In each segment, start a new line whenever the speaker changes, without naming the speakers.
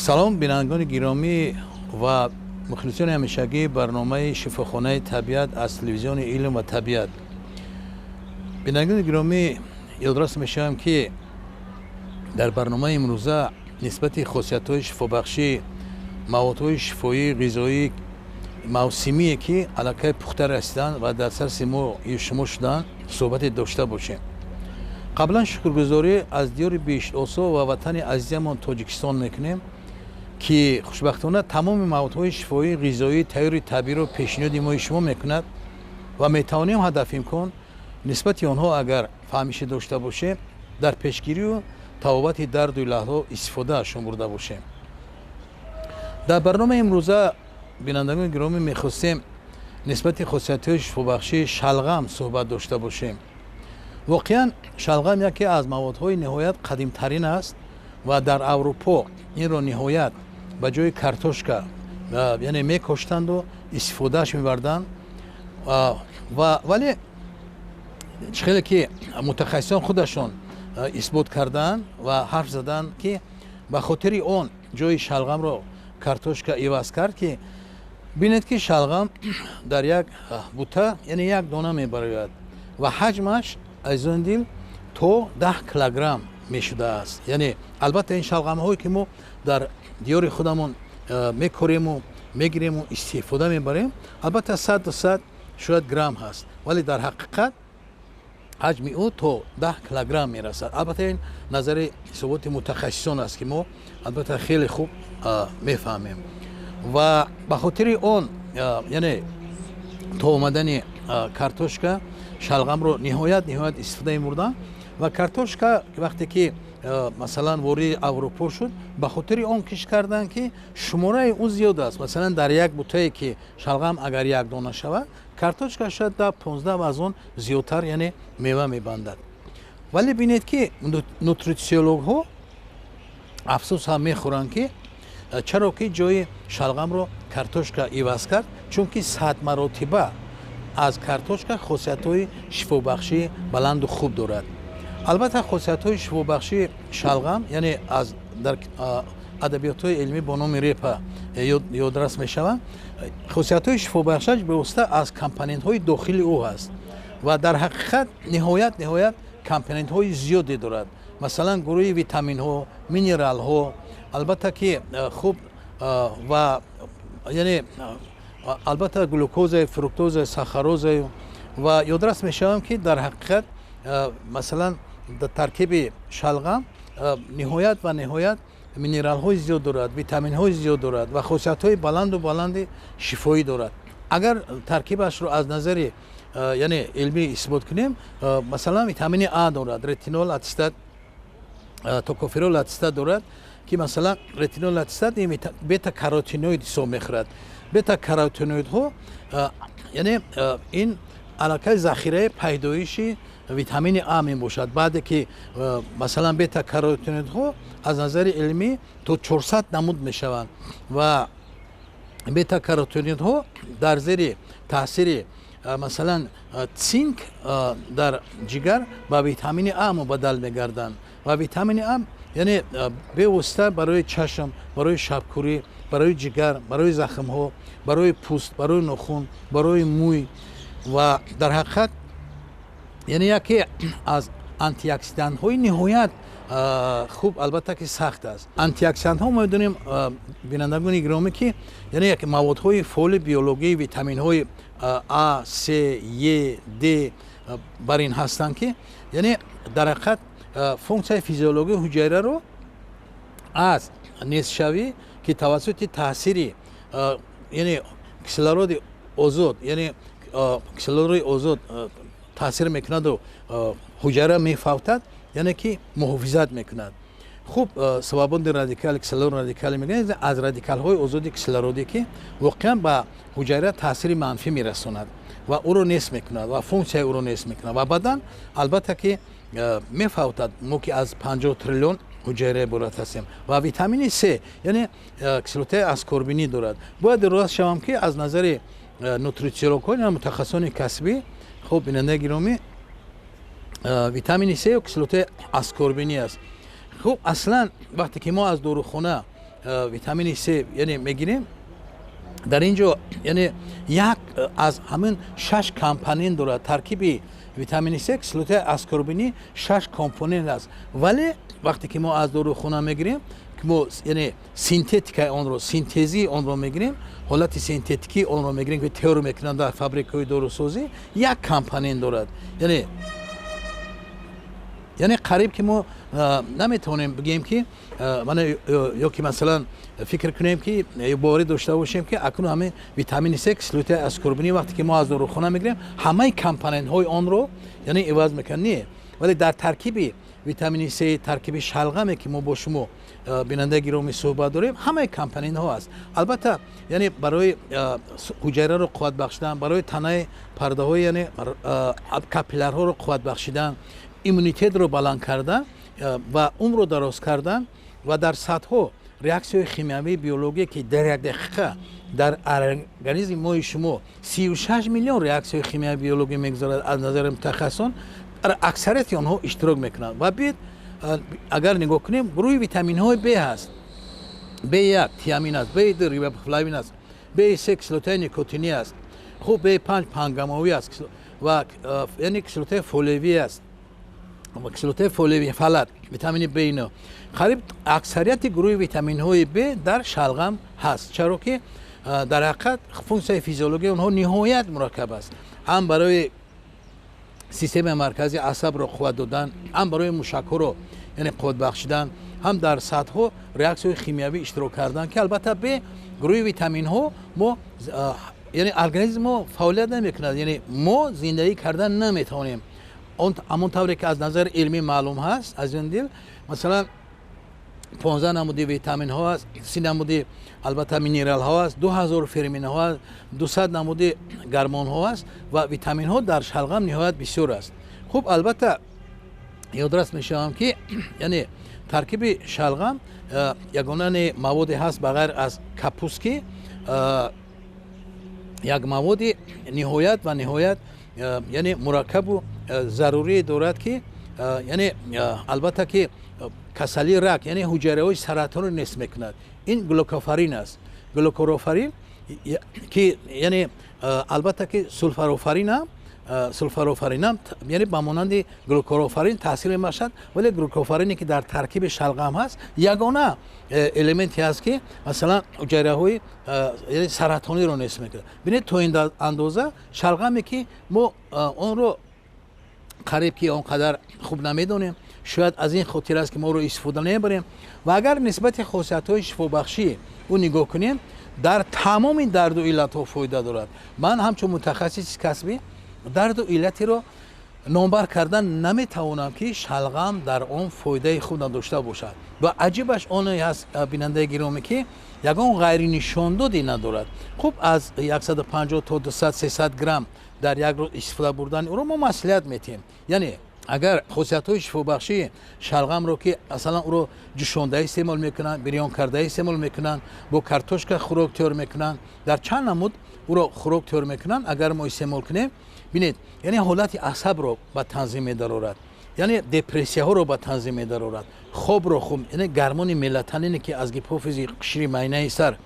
Салом, бинандагони гиромӣ ва мухлисони ҳамешагии барномаи «Шифохонаи табиат» аз телевизиони «Илм ва табиат». Бинандагони гиромӣ, ёдрас мешавам, ки дар барномаи имрӯза нисбати хосиятҳои шифобахшӣ маводҳои шифоӣ, ғизоӣ, мавсимие, ки аллакай пухта расиданд ва дар сарси мо шумо шуданд, суҳбате дошта бошем. Қаблан шукргузорӣ аз диёри биҳиштосо ва ватани азизамон Тоҷикистон мекунем, ки хушбахтона тамоми маводҳои шифоӣ, ғизоӣ, тайёри табииро пешниҳоди мои шумо мекунад ва метавонем ҳадафимкон нисбати онҳо, агар фаҳмише дошта бошем, дар пешгирию табобати дарду иллатҳо истифодаашон бурда бошем. Дар барномаи имрӯза, бинандагони гиромӣ, мехостем нисбати хосиятҳои шифобахшии шалғам суҳбат дошта бошем. Воқеан, шалғам яке аз маводҳои ниҳоят қадимтарин аст ва дар Аврупо инро ниҳоят ба ҷои картошка, яъне, мекоштанду истифодааш мебарданд. Вале чӣ хеле ки мутахассисон худашон исбот кардаанд ва ҳарф заданд, ки ба хотири он ҷои шалғамро картошка иваз кард, ки бинед, ки шалғам дар як бута, яъне, як дона мебарояд ва ҳаҷмаш, азизони дил, то 10 килограмм мешудааст. Яъне, албатта, ин шалғамҳое ки мо дар диёри худамон мекорему мегирему истифода мебарем, албатта, 100, 200 шояд грамм ҳаст, вале дар ҳақиқат ҳаҷми ӯ то 10 килограмм мерасад. Албатта, ин назари ҳисоботи мутахассисон аст, ки мо, албатта, хеле хуб мефаҳмем. Ва ба хотири он, яъне, то омадани картошка шалғамро ниҳоят истифода мебурданд. Ва картошка вақте ки, масалан, вориди Аврупо шуд, ба хотири он кишт карданд, ки шумораи ӯ зиёд аст. Масалан, дар як бутае ки шалғам агар як дона шавад, картошка шояд 10, 15 ва аз он зиёдтар, яъне, мева мебандад. Вале бинед, ки нутрициологҳо афсӯс ҳам мехӯранд, ки чаро ки ҷои шалғамро картошка иваз кард, чунки 100 маротиба аз картошка хосиятҳои шифобахшии баланду хуб дорад. Албатта, хосиятҳои шифобахшии шалғам, яъне, аз дар адабиётҳои илмӣ бо номи репа ёдрас мешаванд. Хосиятҳои шифобахшаш бевосита аз компонентҳои дохили ӯ ҳаст ва дар ҳақиқат ниҳоят компонентҳои зиёде дорад, масалан, гурӯҳи витаминҳо, минералҳо, албатта ки хуб ва, яъне, албатта, глюкоза, фруктоза, сахароза. Ва ёдрас мешавам, ки дар ҳақиқат, масалан, дар таркиби шалғам ниҳоят ва ниҳоят минералҳои зиёд дорад, витаминҳои зиёд дорад ва хосиятҳои баланду баланди шифоӣ дорад. Агар таркибашро аз назари, яъне, илмӣ исбот кунем, масалан, витамини А дорад, ретинол ацетат, токоферол ацетат дорад, ки, масалан, ретинол ацетат бета каротиноид ҳисоб мехӯрад. Бета каротиноидҳо, яъне, ин аллакай захираи пайдоиши витамини А мебошад. Баъде ки, масалан, бета каротиноидҳо аз назари илмӣ то 400 намуд мешаванд ва бета каротиноидҳо дар зери таъсири, масалан, цинк дар ҷигар ба витамини А мубаддал мегарданд. Ва витамини А, яъне, бевосита барои чашм, барои шабкӯрӣ, барои ҷигар, барои захмҳо, барои пӯст, барои нохун, барои мӯй ва дар ҳақиқат, яъне, яке аз антиоксидантҳои ниҳоят хуб, албатта ки сахт аст. Антиоксидантҳо, мо медонем, бинандагони гиромӣ, ки, яъне, як маводҳои фаъоли биологии витаминҳои А, С, Е, Д бар ин ҳастанд, ки, яъне, дар ҳақиқат функсияи физиологии ҳуҷайраро аз нестшавӣ, ки тавассути таъсири, яъне, кислороди озод, яъне, кислороди озод таъсир мекунаду ҳуҷайра мефавтад, яъне ки муҳофизат мекунад. Хуб, свободный радикал, кислород радикал мегӯянд, аз радикалҳои озоди кислородӣ, ки воқеан ба ҳуҷайра таъсири манфӣ мерасонад ва ӯро нест мекунад ва функсияи ӯро нест мекунад ва бадан, албатта ки, мефавтад. Мо ки аз 50 триллион ҳуҷайра иборат ҳастем. Ва витамини С, яъне, кислотаи аскорбинӣ дорад. Бояд рост шавам, ки аз назари нутрициологҳо, мутахассисони касбӣ, хуб, бинандаи гиромӣ, витамини С ё кислотаи аскорбинӣ аст. Хуб, аслан вақте ки мо аз дорухона витамини С яъне мегирем, дар ин ҷо яъне як аз ҳамин шаш компонент дорад. Таркиби витамини С, кислотаи аскорбинӣ, шаш компонент аст. Вале вақте ки мо аз дорухона мегирем, ки мо яъне синтетикаи онро, синтезии онро мегирем, ҳолати синтетикии онро мегирем, ки тайёр мекунанд дар фабрикаҳои дорусозӣ, як компонент дорад. Яъне қариб ки мо наметавонем бигӯем, ки мана, ё ки масалан фикр кунем, ки боварӣ дошта бошем, ки акнун ҳамин витамини С, кислотаи аскорбинӣ, вақте ки мо аз дорухона мегирем, ҳамаи компонентҳои онро яъне иваз мекунад. Не, вале дар таркиби витамини С, таркиби шалғаме, ки мо бо шумо, бинандаи гиромӣ, суҳбат дорем, ҳамаи компонентҳо аст. Албатта, яъне барои ҳуҷайраро қувват бахшидан, барои танаи пардаҳои, яъне капиллярҳоро қувват бахшидан, иммунитетро баланд кардан ва умрро дароз кардан ва дар садҳо реаксияҳои химиявии биология, ки дар як дақиқа дар организми мои шумо 36 миллион реаксияҳои химиявии биология мегузарад, аз назари мутахассисон дар аксарияти онҳо иштирок мекунанд. Ва биед, агар нигоҳ кунем, гурӯҳи витаминҳои Б ҳаст: Б1 тиамин аст, Б2 рибофлавин аст, Б3 кислотаи никотинӣ аст, хуб, Б5 пангамовӣ аст ва яъне кислотаи фолевӣ аст, кислотаи фолевӣ, фолат, витамини Б9. Қариб аксарияти гурӯҳи витаминҳои Б дар шалғам ҳаст, чаро ки дар ҳақиқат функсияи физиологии онҳо ниҳоят мураккаб аст: ҳам барои системаи марказии асабро қувват додан, ҳам барои мушакҳоро яъне қувват бахшидан, ҳам дар садҳо реаксияҳои химиявӣ иштирок кардан, ки албатта бе гурӯҳи витаминҳо мо, яъне организми мо фаъолият намекунад, яъне мо зиндагӣ кардан наметавонем. Ҳамон тавре ки аз назари илмӣ маълум ҳаст, аз ин дил, масалан, 15 намуди витаминҳо аст, 30 намуди албатта минералҳо аст, 2000 ферментҳо аст, 200 намуди гормонҳо аст ва витаминҳо дар шалғам ниҳоят бисёр аст. Хуб, албатта, ёдрас мешавам, ки яъне таркиби шалғам ягонани маводе ҳаст, ба ғайр аз капуст, ки як маводи ниҳоят ва ниҳоят яъне мураккабу зарурие дорад, ки яъне албатта ки касалии рак, яъне ҳуҷайраҳои саратонро нест мекунад. Ин глюкофарин аст, глюкорофарин, ки яъне албатта ки сулфарофаринам яъне ба монанди глюкорофарин таъсир мебахшад, вале глюкофарине, ки дар таркиби шалғам ҳаст, ягона элементе ҳаст, ки масалан ҳуҷайраҳои саратониро нест мекунад. Бинед, то ин андоза шалғаме, ки мо онро қариб ки он қадар хуб намедонем, шояд аз ин хотир аст, ки мо ро истифода намебарем. Ва агар нисбати хосиятҳои шифобахшӣ ӯ нигоҳ кунем, дар тамоми дарду иллатҳо фоида дорад. Ман ҳамчун мутахассиси касбӣ дарду иллатеро номбар кардан наметавонам, ки шалғам дар он фоидаи худ надошта бошад. Ва аҷибаш оне ҳаст, бинандаи гиромӣ, ки ягон ғайринишондоде надорад. Хуб, аз 150 то 200-300 грамм дар як рӯз истифода бурдани ӯро мо маслиҳат метиҳем. Яъне агар хосиятҳои шифобахшии шалғамро, ки масалан ӯро ҷӯшонда истеъмол мекунанд, бирён карда истеъмол мекунанд, бо картошка хӯрок тайёр мекунанд, дар чанд намуд ӯро хӯрок тайёр мекунанд, агар мо истеъмол кунем, бинед, яъне ҳолати асабро ба танзим медарорад, яъне депрессияҳоро ба танзим медарорад, хобро хуб, яъне гормони мелатонине, ки аз гипофизи қишри майнаи сар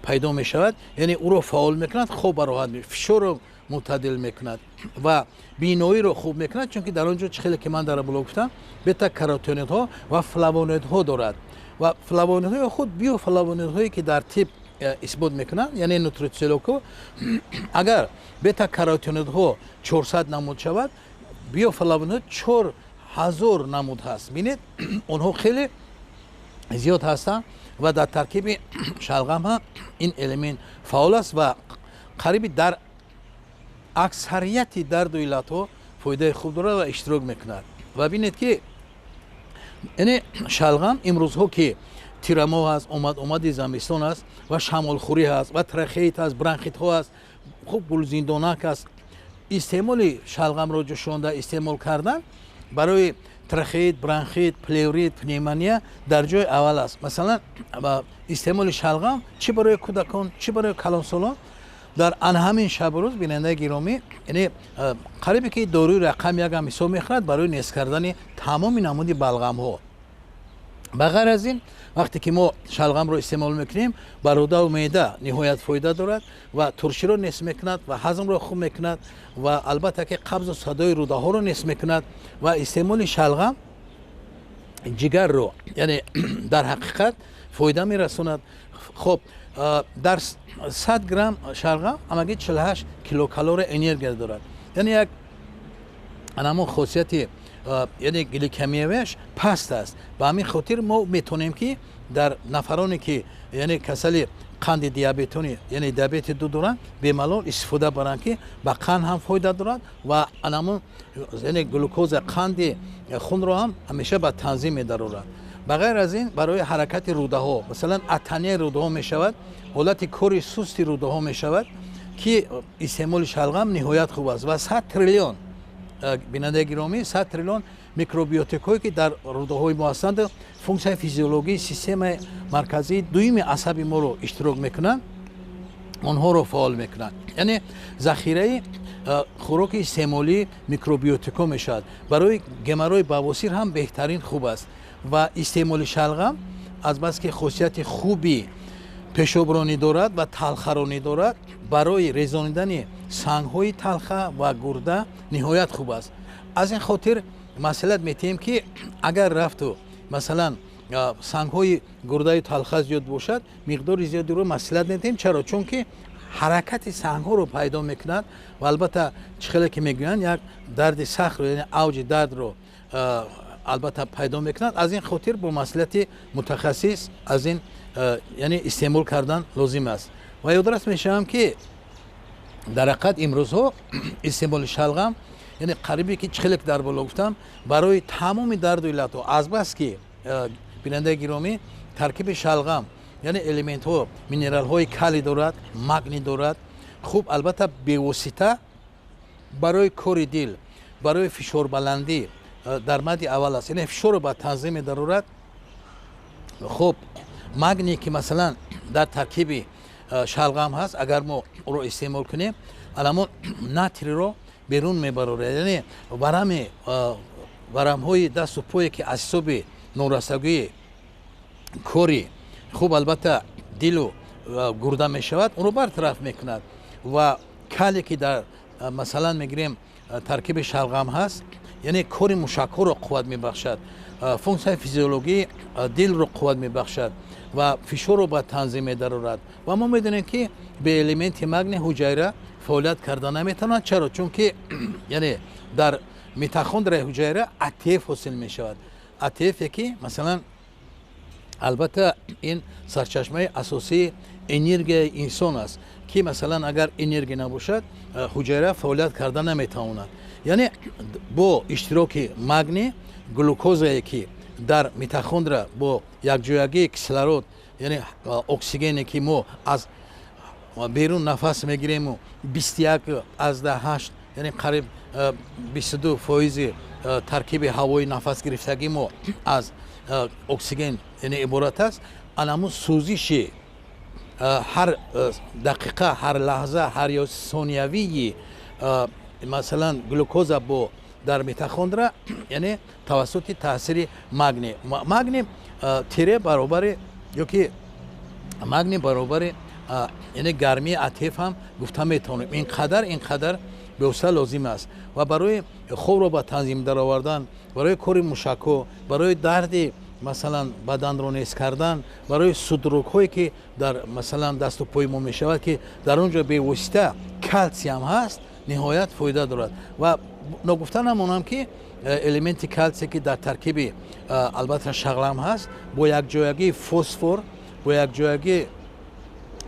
пайдо мешавад, яъне ӯро фаъол мекунад, хоб бароҳат, фишорро мӯътадил мекунад ва биноиро хуб мекунад, чунки дар он ҷо, чӣ хеле ки ман дар боло гуфтам, бета каротиноидҳо ва флавоноидҳо дорад ва флавоноидҳои худ, биофлавоноидҳое, ки дар тиб исбот мекунанд, яъне нутрициологҳо, агар бета каротиноидҳо 400 намуд шавад, биофлавоноид 4000 намуд ҳаст. Бинед, онҳо хеле зиёд ҳастанд ва дар таркиби шалғам ҳам ин элемент фаъол аст ва қариби дар аксарияти дарду иллатҳо фоидаи хуб дорад ва иштирок мекунад. Ва бинед, ки яъне шалғам имрӯзҳо, ки тирамоҳ аст, омад омади замистон аст ва шамолхӯрӣ ҳаст ва трахеит ҳаст, бронхитҳо ҳаст, хуб, гулзиндонак аст, истеъмоли шалғамро ҷӯшонда истеъмол кардан барои трахеит, бронхит, плеврит, пневмония дар ҷои аввал аст. Масалан, истеъмоли шалғам чӣ барои кӯдакон, чӣ барои калонсолон дар ан ҳамин шабу рӯз, бинандаи гиромӣ, яъне қарибе ки доруи рақами якам ҳисоб мехӯрад барои нест кардани тамоми намуди балғамҳо. Ба ғайр аз ин, вақте ки мо шалғамро истеъмол мекунем, ба рӯдаву меъда ниҳоят фоида дорад ва турширо нест мекунад ва ҳазмро хуб мекунад ва албатта ки қабзу садои рӯдаҳоро нест мекунад. Ва истеъмоли шалғам ҷигарро, яъне дар ҳақиқат фоида мерасонад. Хоб, дар 100 грамм шалғам ҳамагӣ 48 килокалория энергия дорад, яъне як ҳамон хосияти, яъне гликемияш паст аст. Ба ҳамин хотир мо метавонем, ки дар нафароне ки, яъне касали қанди диабетони, яъне диабети ду доранд, бемалол истифода баранд, ки ба қанд ҳам фоида дорад ва анамон, яъне глюкоза, қанди хунро ҳам ҳамеша ба танзим медарорад. Ба ғайр аз ин, барои ҳаракати рӯдаҳо, масалан, атонияи рӯдаҳо мешавад, ҳолати кори сусти рӯдаҳо мешавад, ки истеъмоли шалғам ниҳоят хуб аст. Ва 100 триллион, бинандаи гиромӣ, 100 триллион микробиотикҳое, ки дар рӯдаҳои мо ҳастанд, функсияи физиологии системаи марказии дуюми асаби моро иштирок мекунанд, онҳоро фаъол мекунанд, яъне захираи хӯроки истеъмолии микробиотикҳо мешавад. Барои геморрой, бавосир ҳам беҳтарин хуб аст. Ва истеъмоли шалғам, азбаски хосияти хуби пешобронӣ дорад ва талхаронӣ дорад, барои резонидани сангҳои талха ва гурда ниҳоят хуб аст. Аз ин хотир маслиҳат метиҳем, ки агар рафту, масалан, сангҳои гурдаи талха зиёд бошад, миқдори зиёдиро маслиҳат медиҳем. Чаро? Чунки ҳаракати сангҳоро пайдо мекунад ва албатта, чӣ хеле ки мегӯянд, як дарди сахтро, яъне авҷи дардро албатта пайдо мекунад. Аз ин хотир бо маслиҳати мутахассис аз ин, яъне истеъмол кардан лозим аст. Ва ёдрас мешавам, ки дар ҳақиқат имрӯзҳо истеъмоли шалғам, яъне қарибе ки чӣ хеле ки дар боло гуфтам, барои тамоми дарду иллатҳо, азбаски, бинандаи гиромӣ, таркиби шалғам, яъне элементҳо, минералҳои калий дорад, магний дорад. Хуб, албатта, бевосита барои кори дил, барои фишорбаландӣ дар мадди аввал аст, яъне фишорро ба танзим медарорад. Хуб, магний, ки масалан дар таркиби шалғам ҳаст, агар мо ӯро истеъмол кунем, аламон натриро берун мебарорад, яъне варами, варамҳои дасту пое, ки аз ҳисоби норасагии кори хуб, албатта, дилу гурда мешавад, онро бартараф мекунад. Ва калие, ки дар, масалан, мегирем, таркиби шалғам ҳаст, яъне кори мушакҳоро қувват мебахшад, функсияи физиологии дилро қувват мебахшад ва фишорро ба танзим медарорад. Ва мо медонем, ки бе элементи магний ҳуҷайра фаъолият карда наметавонад. Чаро? Чунки, яъне дар митохондрияи ҳуҷайра АТФ ҳосил мешавад, АТФе ки, масалан, албатта, ин сарчашмаи асосии энергияи инсон аст, ки, масалан, агар энергия набошад, ҳуҷайра фаъолият карда наметавонад. Яъне бо иштироки магний, глюкозае, ки дар митохондрия бо якҷоягии кислород, яъне оксигене, ки мо аз берун нафас мегирему, 21,8, яъне қариб 22 фоизи таркиби ҳавои нафас гирифтагии мо аз оксиген, яъне иборат аст. Анамун сӯзиши ҳар дақиқа, ҳар лаҳза, ҳар сониявии, масалан, глюкоза бо дар митохондра, яъне тавассути таъсири магний, магний тире баробари ёки магний баробари, яъне гармии АТФ ҳам гуфта метавонем. Ин қадар бевосита лозим аст ва барои хобро ба танзим даровардан, барои кори мушакҳо, барои дарди, масалан, баданро нест кардан, барои судорогҳое, ки дар, масалан, дасту пои мо мешавад, ки дар он ҷо бевосита калсий ҳам ҳаст, ниҳоят фоида дорад. Ва ногуфта намонам, ки элементи калсие, ки дар таркиби, албатта, шалғам ҳаст, бо якҷоягии фосфор, бо якҷоягии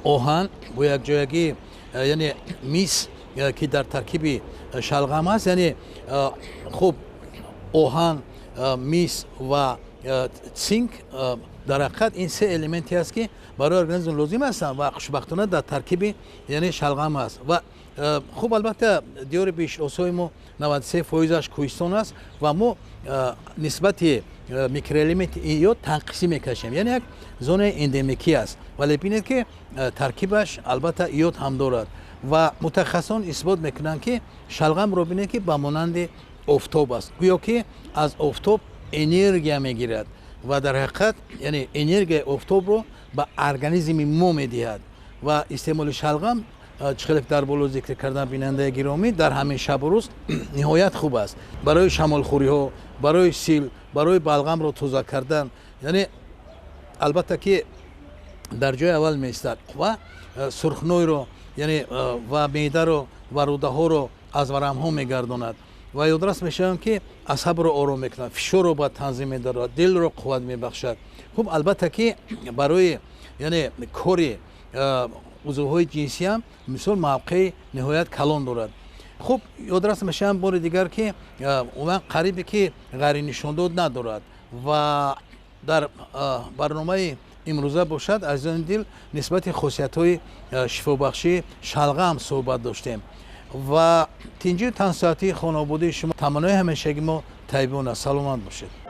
оҳан, бо якҷоягии, яъне мис, ки дар таркиби шалғам ҳаст, яъне хуб, оҳан, мис ва цинк, дар ҳақиқат ин се элементе аст, ки барои организм лозим ҳастанд ва хушбахтона дар таркиби, яъне шалғам ҳаст. Ва хуб, албатта, диёри биҳиштосои мо 93 фоизаш кӯҳистон аст ва мо нисбати микроэлементи йод танқисӣ мекашем, яъне як зонаи эндемикӣ аст. Вале бинед, ки таркибаш, албатта, йод ҳам дорад ва мутахассисон исбот мекунанд, ки шалғамро бинед, ки ба монанди офтоб аст, гӯё ки аз офтоб энергия мегирад. Ва дар ҳақиқат, яъне энергияи офтобро ба организми мо медиҳад. Ва истеъмоли шалғам, чӣ хеле дар боло зикр кардан, бинандаи гиромӣ, дар ҳамин шабу рӯз ниҳоят хуб аст барои шамолхӯриҳо, барои сил, барои балғамро тоза кардан, яъне албатта ки дар ҷои аввал меистад ва сурхнойро, яъне ва меъдаро ва рӯдаҳоро аз варамҳо мегардонад. Ва ёдрас мешавам, ки асабро ором мекунад, фишорро ба танзим медорад, дилро қувват мебахшад. Хуб, албатта ки барои, яъне кори узвҳои ҷинсиам мисол мавқеи ниҳоят калон дорад. Хуб, ёдрас мешавам бори дигар, ки умуман қарибе ки ғайринишондод надорад. Ва дар барномаи имрӯза бошад, азизони дил, нисбати хосиятҳои шифобахшии шалғам суҳбат доштем. Ва тинҷию тансиҳатии хонаводаи шумо таманнои ҳамешагӣ мо. Тайбона, саломат бошед.